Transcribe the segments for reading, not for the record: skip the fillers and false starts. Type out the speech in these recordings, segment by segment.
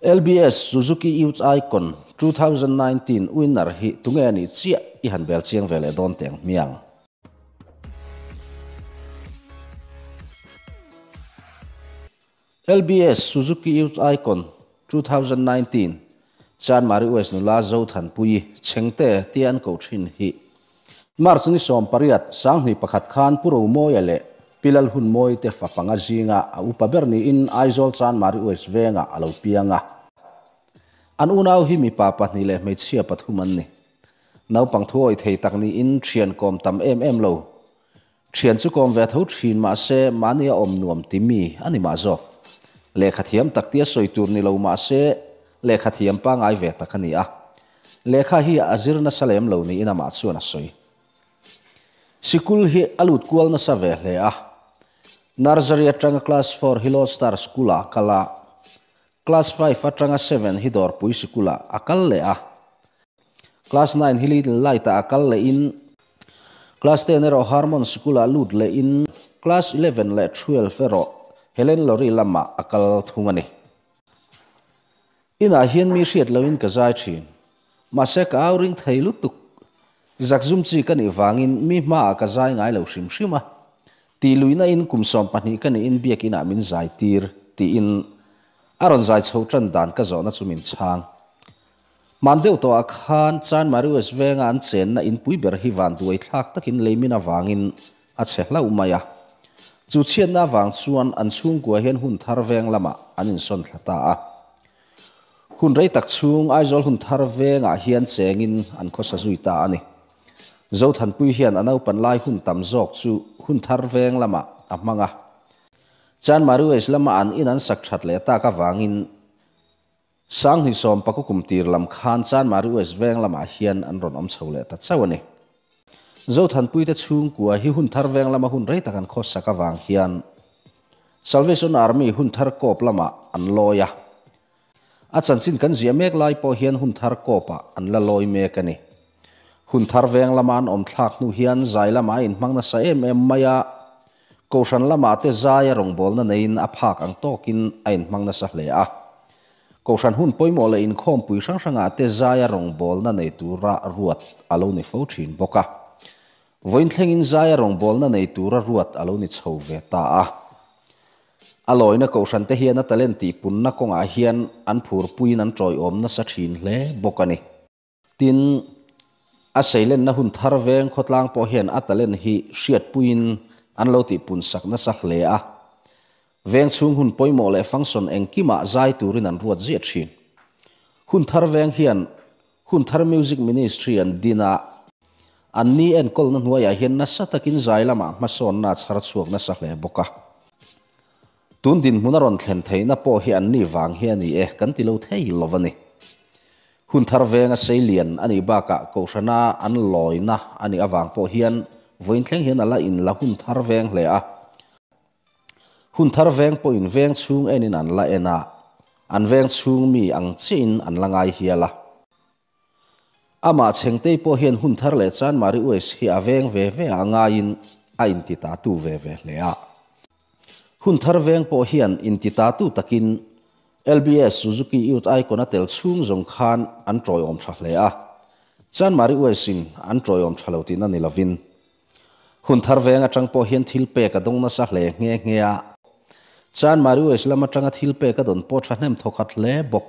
LBS Suzuki Youth Icon 2019 winner hi tunge a nih chiah i han bel chiang ve leh dawn teh ang hmiang. LBS Suzuki Youth Icon 2019 Chanmari West nula Zothanpuii Chhengte tia an koh thin hi March ni 18, 2001 khan Pu Romawia leh Pi Lalhunmawii te fa panga zinga a upa ber niin Aizawl Chanmari West vengah a lo piang a. An unau hi mipa pahnih leh hmeichhia pathum an ni. Naupang thuawi thei tak niin thian kawm tam em em lo. Thian chu kawm ve tho thin mahse mahni a awm nuam ti mi a ni mah zawk. Lehkha thiam tak tia sawi tur ni lo mahse lehkha thiam pangai ve tak a ni a. Lehkha hi a zir nasa lem lo niin amah chuan a sawi. Sikul hi a lut kual nasa ve hle a. Nursery atanga class four hi Lodestar School-ah a kal a. Class five atanga seven hi Dawrpui Sikul-ah a kal leh a. Class nine hi Little Light-ah a kal lehin Class ten erawh Harmon Sikul-ah lut lehin Class 11 leh 12 erawh Helen Lorry lamah a kal thung a ni. Inah hian mi hriat loin ka zai thin. Mahse ka au ring thei lutuk. Zakzum chi ka nih vangin mi hmaah ka zai ngai lo hrim hrim a. Tih luihna in kum 12 ka nih in biakinah min zai tir tiin a rawn zai chho tan dan ka zawhna chu min chhang. Hman deuh tawhah khan Chanmari West venga an chenna inpui ber hi van duai thlak takin leimin avangin a chhe hlauh mai a. Chu chhiatna avang chuan an chhungkua hian hun thar veng lamah an insawn thla ta a. Hun rei tak chhung Aizawl hun thar vengah hian chengin an khawsa zui ta a ni. Zothanpui hian a naupan lai hun tam zawk chu hun thar veng lamah a hmang a. Chanmari West lama an in an sak that leh tak avangin 2010 kum tir lam khan Chanmari West veng lamah hian an rawn awm chho leh ta chauh a ni. Zothanpui te chhungkua hi hun thar veng lama hun rei tak an khawsak avang hian Salvation Army hun thar kawp lamah an lawi a. A chanchin kan ziah mek lai pawh hian hun thar kawpah an la lawi mek a ni. Hun thar veng lama an awm thlak hnu hian zai lamah a inhmang nasa em em mai a, Kohhran lamah te zai a rawngbawlna neiin a phak ang tawkin a inhmang nasa hle a. Kohhran hun pawimawh leh inkhawmpui hrang hrangah te zai a rawngbawlna nei tura ruat a lo ni fo thin bawk a. Vawiin thlengin zai a rawngbawlna nei tura ruat a lo ni chho ve ta a. A lawina Kohhran te hian a talent tihpunna kawngah hian an phurpuiin an tawiawm nasa thin hle bawk a ni. Tin, a seilenna hun thar veng khawtlang pawh hian a talent hi hriatpuiin an lo tihpun sak nasa hle a. Veng chhung hun pawimawh leh function engkimah zai turin an ruat ziah thin. Hun thar veng hian Hun Thar Music Ministry an din a, an ni enkawlna hnuaiah hian nasa takin zai lamah hmasawnna a chhar chhuak nasa hle bawk a. Tun dinhmun a rawn thlen theihna pawh hi an ni vang hi a ni e, kan ti lo thei lo a ni. Hun thar venga sei lian a nih bakah Kohhrana an lawina a nih avang pawh hian vawiin thleng hian a la in la hun thar veng hle a. Hun thar veng pawhin veng chhung enin an la en a, an veng chhung mi ang chiahin an la ngai hial a. Amah Chhengtei pawh hian hun thar leh Chanmari West hi a veng ve ve ah ngaiin a inti ta tu ve ve hle a. Hun thar veng pawh hian inti ta tu takin LBS Suzuki Youth Icon a tel chhung zawng khan an tawiawm tha hle a. Chanmari West in an tawiawm tha lo tihna ni lovin hun thar veng atang pawh hian thil pek a dawng nasa hle nghe nghe a. Chanmari West lam atanga thil pek a dawn pawh thahnem thawkhat hle bawk.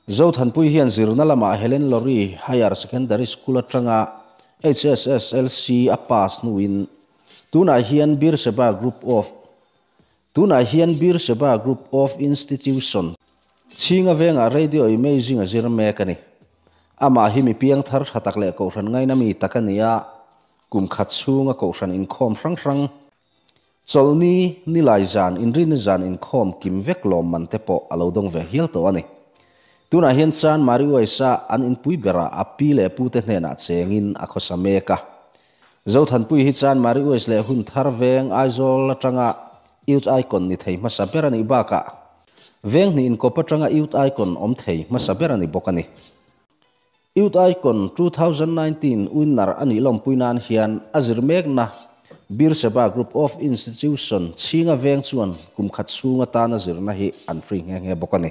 Zothanpui hian zirna lamah Helen Lorry Higher Secondary School atanga HSSLC a pass hnuin tunah hian Beersheba Group of Tunah hian Beersheba Group of Institution chhinga vengah Radio Imaging a zir mek a ni. Amah hi mi piang thar tha tak leh kohhran ngaina mi tak a ni a, kum khat chhunga kohhran inkhawm hrang hrang Chawlhni, Nilai zan, Inrinni zan inkhawm kim vek lawmman te pawh a lo dawng ve hial tawh a ni. Tunah hian Chan Mari Uaisa an inpui berah a pi leh pu te hnenah chengin a khawsa mek a. Zothanpui hi Chan Mari Uais leh hun thar veng Aizawl atanga Youth Icon ni thei hmasa ber a nih bakah veng hnih inkawp atanga Youth Icon awm thei hmasa ber a ni bawk a ni. Youth Icon 2019 winner a nih lawmpui nan hian a zir mekna Beersheba Group of Institution chhinga veng chuan kum khat chhung atana zirna hi an free nghe nghe bawk a ni.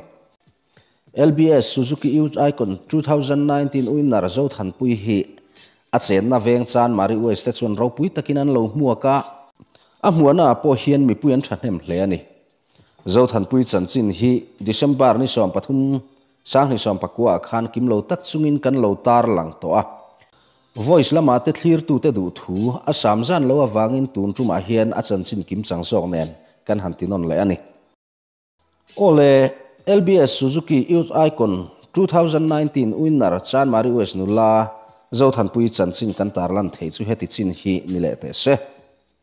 LBS Suzuki Youth Icon 2019 winner Zothanpuii hi a chenna veng Chanmari West te chuan ropui takin an lo hmuak a, a hmuahna ah pawh hian mipui an thahnem hle a ni. Zothanpuii chanchin hi December ni 13, 2019 ah khan kim lo tak chungin kan lo tar lang tawh a. Voice lama te thlirtute duh thu a sam zan lo avangin tun tumah hian a chanchin kim chang zawk nen kan han ti nawn leh a ni. Awle, LBS Suzuki Youth Icon 2019 winner Chanmari West nula Zothanpuii chanchin kan tarlan thei chu heti chin hi ni leh teh se.